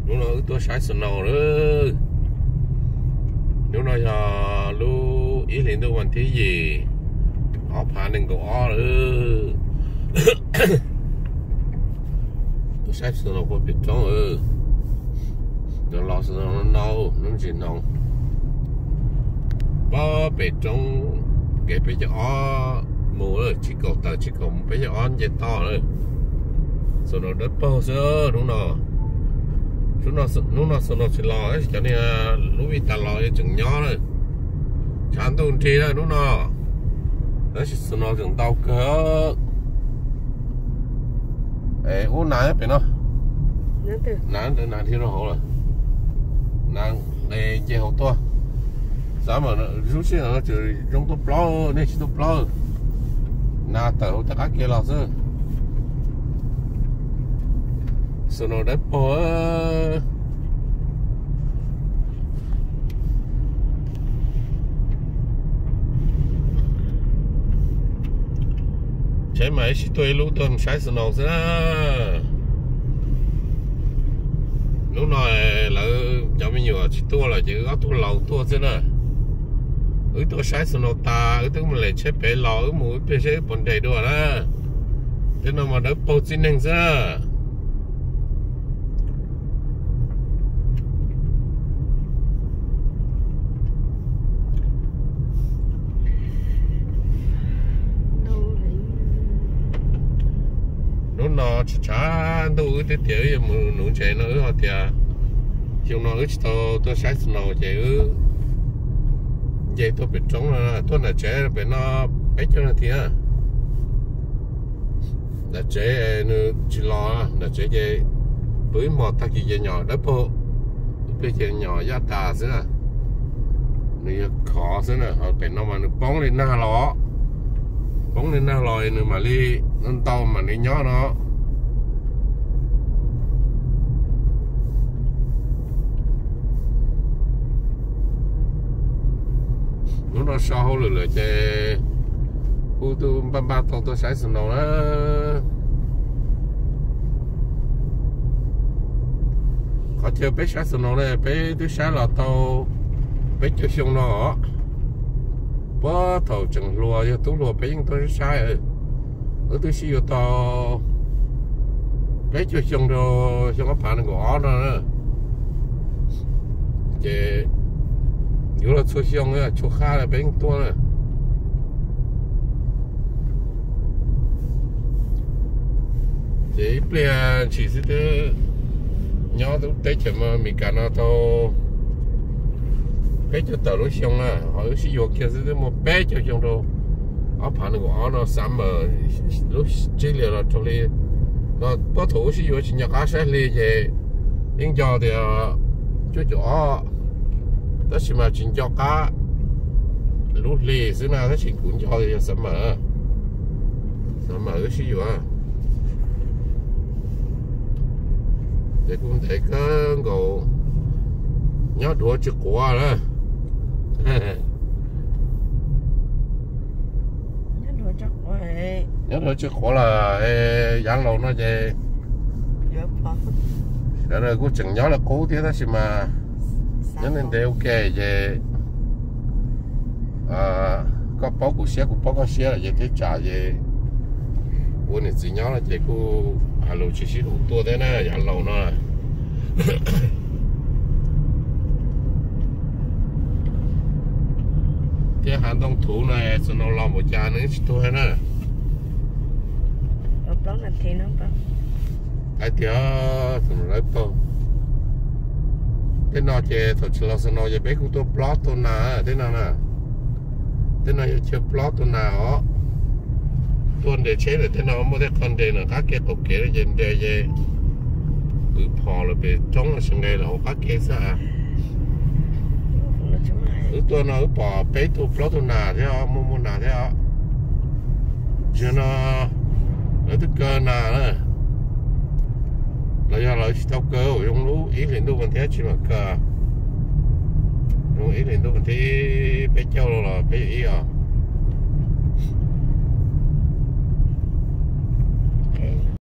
Hnub no wb tuaj saib snow lawm. Hnub no yog lub ib hlis ntuj vas thib yim, ob phav nees nkaum ob lawm. Tuaj saib snow puag pem roob lawm. Los snow no no, hnub tsis no pob pem roob, kev peb caug ob mus, tsib kaum tawm tsib kaum mus peb caug ob nce toj lawm. Snow dawb paug xwb hnub no. Hnub no snow tsis los, tab sis cov niag lub vij tas los tseem nyob lawm. Tshav ntuj nrig lawm hnub no, tab sis snow tseem ntau kawg. Ub, nas pem no, nas ntawd nas dhia rau hauv lawm. Nas nqes nce hauv tuaj. Xav mas lub sij hawm no tseem zoo tuaj plaub, nej tsis tuaj plaub. Nas tawm hauv tej qab ke los xwb. Snow dawb paug. Tsheb mas ib sij tuaj ib lub tuaj saib snow xwb na. Hnub no lawv cov me nyuam tsis tuaj lawm ces wb ob tug laus tuaj xwb na. Wb tuaj saib snow tas wb twb mus lem tsheb pem los wb mus wb pliag seb wb puas nres dua na. Tej no mas dawb paug txij neeg xwb na. Hnub no tshav tshav ntuj wb twb tias wb yuav mus nuv ntses no wb ho tias xyoo no wb tsis tau tuaj saib snow ces wb nce tuaj pem roob no, tuaj nram tsev pem no peb caug nas this. Nram tsev nws tsis los, nram tsev ces pw ib hmos tag kis ces nyom dawb paug, ib pliag ces nyom yaj tas xwb na. Nws yog khov xwb na, ho pem no mas nws poob li nag los, poob li nag los nws mam li ntau mam li nyob no. Hnub no so hauj lwm lawm ces kuj twb npaj npaj tau tuaj saib snow na. Qhov chaw peb saib snow na peb twb saib los tau peb caug xyoo no os. Puag thaum tseem hluas yog tub hluas peb yeej tuaj saib. Wb twb sib yuav tau peb caug xyoo rau xyoo ob phav nees nkaum ob no na. Ces yuav los txhua xyoo txhua qab peb yeej tuaj na. Ces ib pliag ntshis xwb twb nyob lub teb chaws Amelikas no tau peb caug tawm lub xyoo na, ho wb sib yuav kiag xwb twb muaj peb caug xyoo rau ob phav nees nkaum ob no summer, lub tsib hlis los rau hli no. Puag thaum wb sib yuav tsis nco qab saib hli ces yeej nco tias cuaj caum ob, tab sis mas tsis nco qab lub hli xwb na, tab sis kuv nco tias yog summer, summer wb sib yuav. Ces kuj ntev kawg nkaus, nyob duav tsis quav na. Nyob duav tsis quav los yav laus no ces sawv daws kuj tseem nyob li qub thiab tab sis mas nyob ntev ntev ua ke ces koj paub kuv siab kuv paub koj siab lawm ces thiaj tsam ces ua niam txiv nyob no ces kuj has lus tsis sib haum tuaj thiab na yav laus no. Thiab hav ntoo thuv no snow los npaum cas nws tsis tuag na. Hais tias snow dawb paug. Tej no ces thaum tsis los snow ces peb kuj tuaj plob tuaj nas tej no na. Tej no yog chaw plob tuaj nas os. Tuaj nres tsheb ntawm tej no muaj tej qho nres ntawm qab kev qaum kev no ces nres ces pw phom lawm pem roob los tsis nqes lawm hauv qab kev xwb. Wb tuaj no wb pom peb tug plaub tug nas thiab os, muaj muaj nas thiab os. Yog no lawv twb kaw nas na, los yog lawv tsis tau kaw, zoo lub ib hlis ntuj vas thib tsis mam kaw. Zoo ib hlis ntuj vas thib peb caug los peb caug ib os.